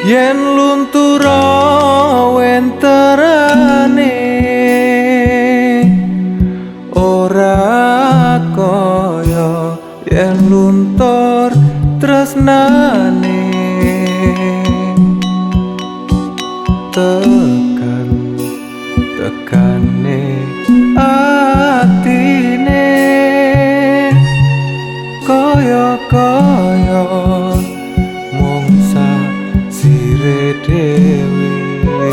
Yen luntura wenterane ora kaya yen luntur tresnane. Tekan tekane atine kaya kaya mung sire dhewe.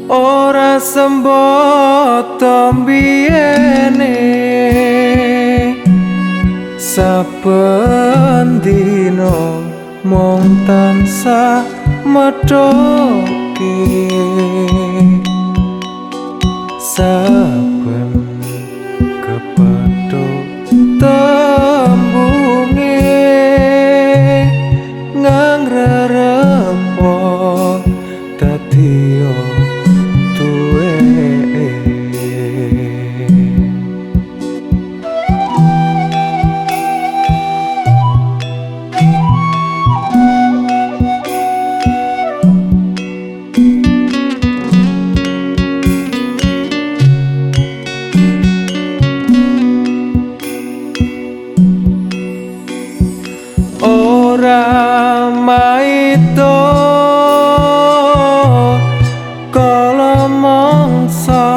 Ora semboto mbiyene saben dina mung tansah methoke. Saben kepethuk tembunge ngang rerepo dadi tuwe. Ora maito kala mangsa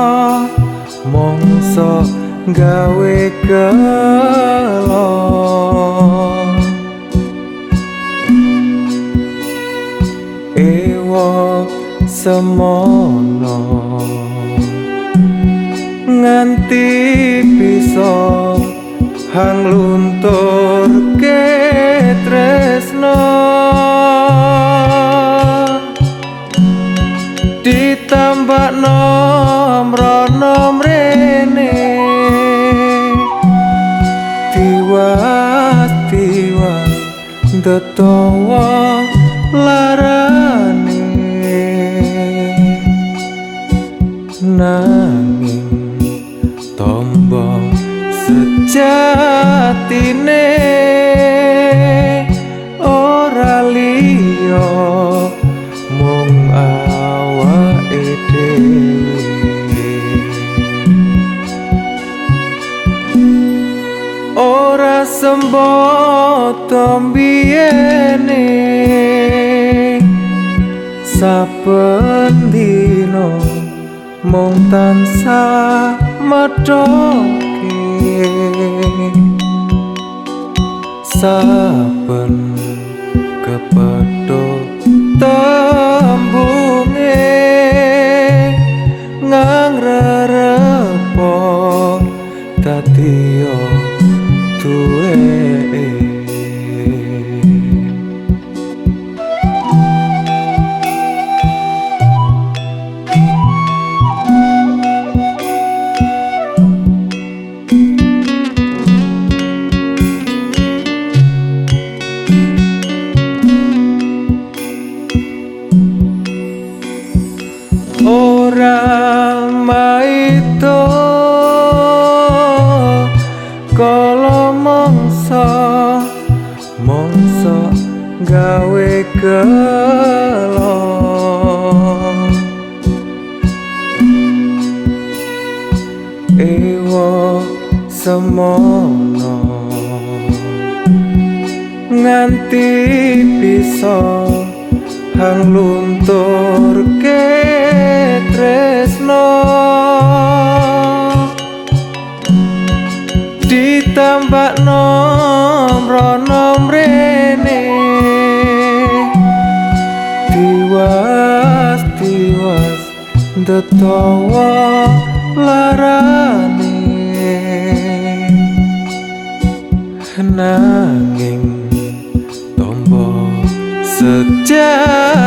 mangsa gawe gelo. Ewa semono nganti bisa hang luntur ke tresno. Ditambah nomrono mrene tiwas tiwas ndetawa larane. Nanging tombo sejatine ora liya mung awake dhewe. Ora semboto mbiyene saben dina mung tansah methoke. Saben kepethuk tembunge ngang rerepo dadi tuwe. Ora maito kala mangsa mangsa gawe gelo. Ewa semono nganti bisa hang luntur ke tresno. Ditambah nomrono mrene tiwas tiwas ndetawa larane. Nanging tombo sejatine